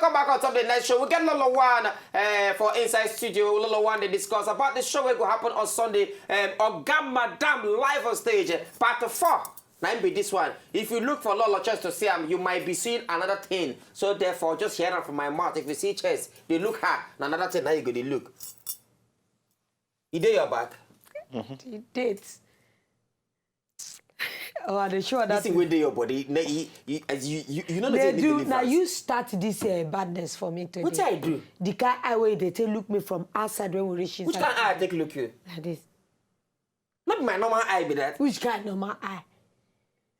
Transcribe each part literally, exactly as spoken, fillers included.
Come back on top of the next show. We get Lolo One uh, for inside studio. Lolo One they discuss about the show will go happen on Sunday. Um, Oga Madam live on stage, uh, part four. Now be this one. If you look for Lolo Chest to see him, you might be seeing another thing. So therefore, just hear it from my mouth. If you see Chest, they look hard. Another thing, now you go they look. He did your back. He did. Oh, I dey show that. This thing wey dey your body, you, you, you, you know they do. Now you start this uh, badness for me today. What I do? The kind eye way they take look me from outside when we reach inside. Which kind eye I take look you? Like this. Not my normal eye be that. Which kind normal eye?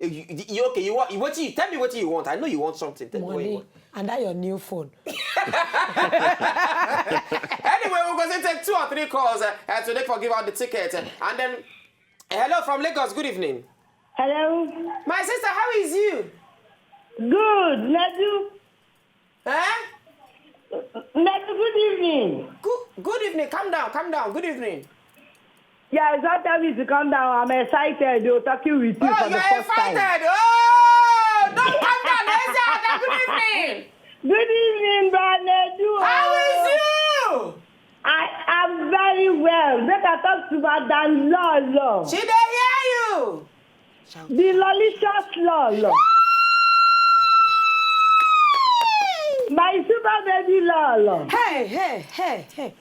Eh, you, you okay? You want? What you tell me? What you want? I know you want something. Tell Money. Me what you want. And that your new phone. Anyway, we're going to take two or three calls uh, uh, to make for give out the ticket, uh, and then Hello from Lagos. Good evening. Hello. My sister, how is you? Good. Nadu. Eh? Nadu, good evening. Good, good evening. Calm down. Calm down. Good evening. Yeah, it's not time to calm down. I'm excited. They're talking with you oh, for the first excited. Time. Oh, don't calm down. Let's say good evening. Good evening, Brother Nadu. How is you? I am very well. Make I talk to Madam Lolo. She dey hear you. The lolicious Lolo. My super baby Lolo. Hey, hey, hey, hey.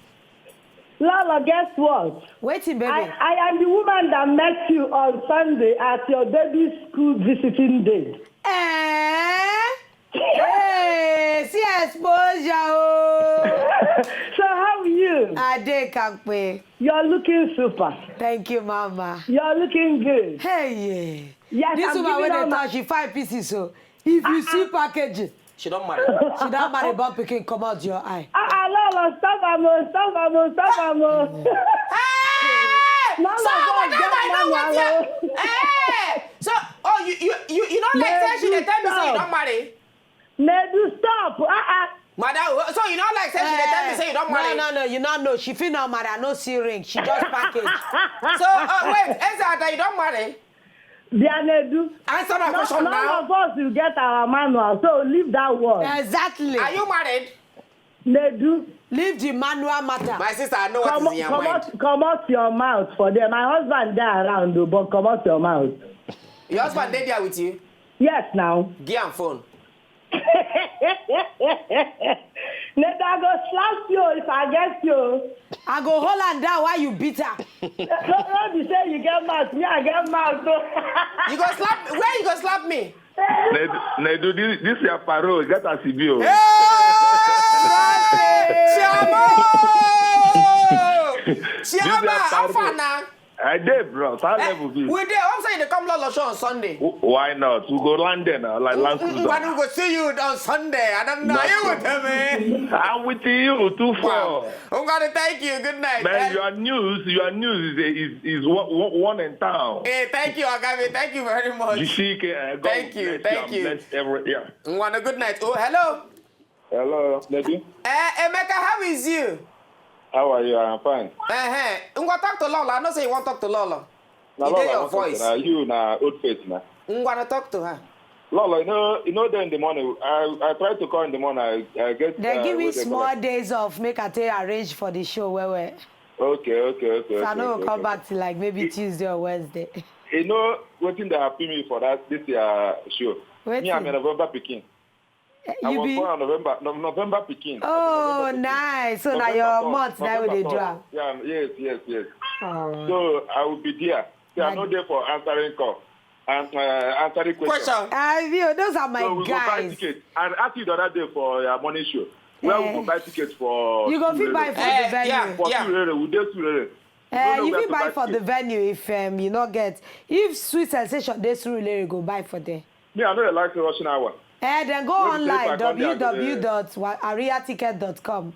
Lolo, guess what? Waiting, baby. I, I am the woman that met you on Sunday at your baby school visiting day. Eh? Hey, see exposure. Oh. So how are you? I dey kampe. You're looking super. Thank you, Mama. You're looking good. Hey, yeah. Yes, this I'm woman when they talk, she five pieces. So if you uh-uh. see packaging, she don't marry. She don't marry, but picking come out your eye. Ah, uh, uh, no, no, stop, I'm on, stop, I'm on, stop, I'm on. Hey! No, no, so, no, no, no, no, no. Hey! So, oh, you, you, you, you don't like say she dey tell me say you don't marry. Nedu, stop. Uh-uh. Madam, so you don't like say she dey tell me say you don't marry. No, no, no, you don't know. She feel not marry. I no see ring. She just package. So, uh, wait, Ezada, you don't marry. Dear Nedu. Answer my question now. None of us will get our manual, so leave that word. Exactly. Are you married? Nedu. Leave the manual matter. My sister, I know what come, is in your come mind. Out, come out your mouth for them. My husband there around, though, but come out your mouth. Your husband dey there with you? Yes, now. Give am phone. Later, I go slap you if I get you. I go hold am down while you beat her. No, no, be say you get mouth, me I get mouth. So. You go slap, where you go slap me? Nedu, this, this your parole, get as e be o. Chioma! Chioma, how far now? I dey, bro. How eh, level be? We dey. I'm saying they come Lolo show on Sunday. Why not? We go London now, like London. But we go see you on Sunday. I don't know you with me. I'm with you too far. I'm gonna thank you. Good night. Man, eh? Your news, your news is is, is one, one in town. Hey, eh, thank you, Agabi. Thank you very much. Jishike, uh, thank you, thank you. Every, yeah. One a good night. Oh, hello. Hello, lady. Eh, Emeka, how is you? How are you? I'm fine. Uh-huh. Ngwa, talk to Lolo. I know say you want to talk to Lolo. Na Lolo, your voice. Na you na old face na. Ngwa, no talk to her. Lolo, you know, you know, then in the morning, I, I try to call in the morning. I, I get. They uh, give me small days off, make I take arrange for the show. Where where. Okay, okay, okay. So okay, I know okay, come okay. Back to like maybe it, Tuesday or Wednesday. You know, waiting they happy me for that this year show. Waiting. Me, I'm a November picking. Eh, I was be... born on November, no, November picking. Oh, November nice. So now your month now they draw. Yeah, yes, yes, yes. Oh. So I will be there. See, I'm not there for answering call. And uh, answering questions. Question. I will. Those are my so we guys. Go buy ticket. And ask you the other day for your morning show. Where eh. We go buy tickets for. You go fit buy for eh, the venue. Yeah, for yeah. Surere, we dey Surere. Uh, you fit buy for the venue if um, you not get. If Sweet Sensation dey Surulere, go buy for there. Me, I know they like the rushing hour. Uh, then go when online, w w w dot ariaticket dot com.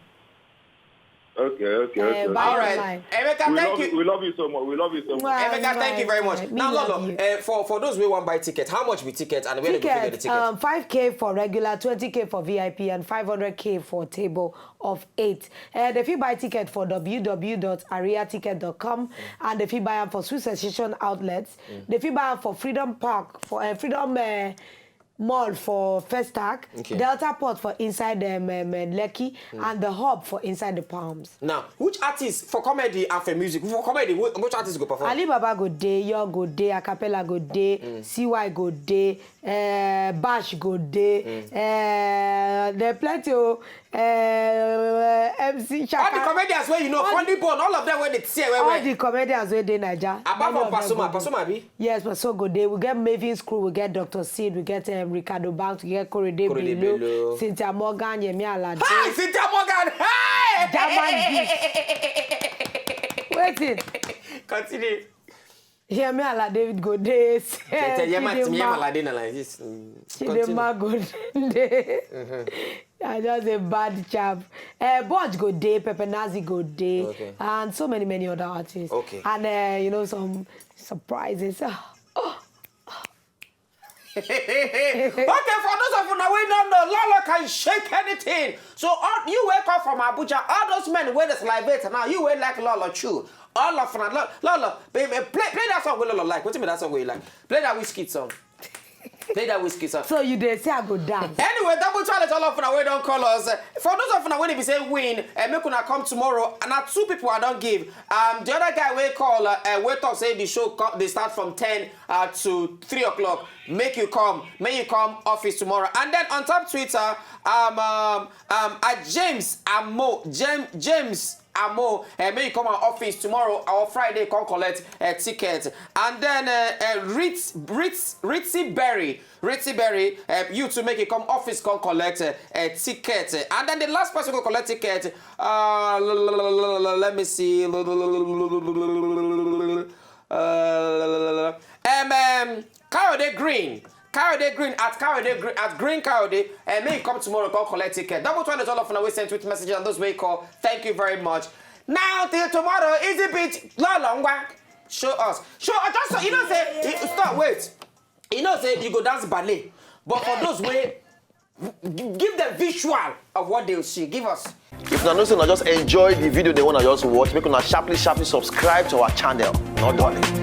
Okay, okay, eh, okay. Uh, okay. All right. Online. Emeka, we thank love you. You. We love you so much. We love you so much. Well, Emeka, thank you very much. Well, now, Lolo, uh, for, for those who want buy ticket, how much be ticket and where ticket, they go get the ticket? Um, five K for regular, twenty K for V I P, and five hundred K for table of eight. Uh, they fit buy ticket for w w w dot ariaticket dot com mm. And they fit buy them for Swiss Sensation outlets. Mm. They fit buy them for Freedom Park, for uh, Freedom. Uh, Mall for Festac, Okay. Delta Port for inside um, um, uh, Lekki, and the Hub for inside the Palms. Now, which artist for comedy and for music? For comedy, which, which artist go perform? Alibaba go dey, Yo go dey, Acapella go dey, C Y go dey, uh, Bash go dey, uh, there plenty o, uh, M C All the Chaka. comedians where you know, All Funny Bone, all of them where they tear where All where. the comedians wey dey Naija. Apart many from of them Pasuma, go dey. Pasuma abi? Yes, Pasuma go dey. We get Mavin Crew, we get Doctor Seed, we get um, Ricardo Banks, we get Korede Korede Bello, Bello. Cynthia Morgan, Yemi Alade. Hi, Cynthia Morgan. Hi. German Gift. Wetin? Continue. Yemi Alade go dey. Cynthia, Yemi, Yemi Chidinma, Alade na like this. Mm, Chidinma go dey. I just a bad chap. Uh, Budge go dey, Pepe Nazi go dey, Okay. and so many many other artists. Okay. And uh, you know some surprises. Oh, Okay, for those of una wey don't know, Lolo can shake anything. So all, you wake up from Abuja, all those men wey dey salivate now, you wey like Lolo chew. All of una, Lolo, Lolo, baby, play, play that song wey Lolo like. Wetin be that song wey you like? Play that Wizkid song. Play that Wizkid song. So you dey say I go dance. Anyway, double challenge all of una wey don call us. Eh, For those of una wey be say win, uh, make una come tomorrow. And na two people I don give. Um, the other guy wey call, uh, uh, wey talk say the show co- dey start from ten uh, to three o'clock. Make you come. Make you come office tomorrow. And then on top Twitter, um, um, um, at James Amo, James James Amo, uh, make you come our office tomorrow or Friday. Come collect a uh, ticket. And then uh, uh, Ritz Ritz Ritzy Berry. Ritzy Berry, uh, you to make it come office, come collect a uh, uh, ticket. And then the last person go collect ticket. Uh, l- l- l- l- l- let me see. Uh, um, um, Kayode Green. Kayode Green at Kayode Green at Green Kayode. And may you come tomorrow, come collect ticket. Double twenty all of una wey send tweet messages and those wey call. Thank you very much. Now till tomorrow, easy beat. Lolo ngwa. Show us. Show us. Just so you know, say you- stop. Wait. You know, say you go dance ballet, but for those way, give the visual of what they will see. Give us. If una know say una just enjoy the video they wanna just watch, make una sharply sharply subscribe to our channel. Not done.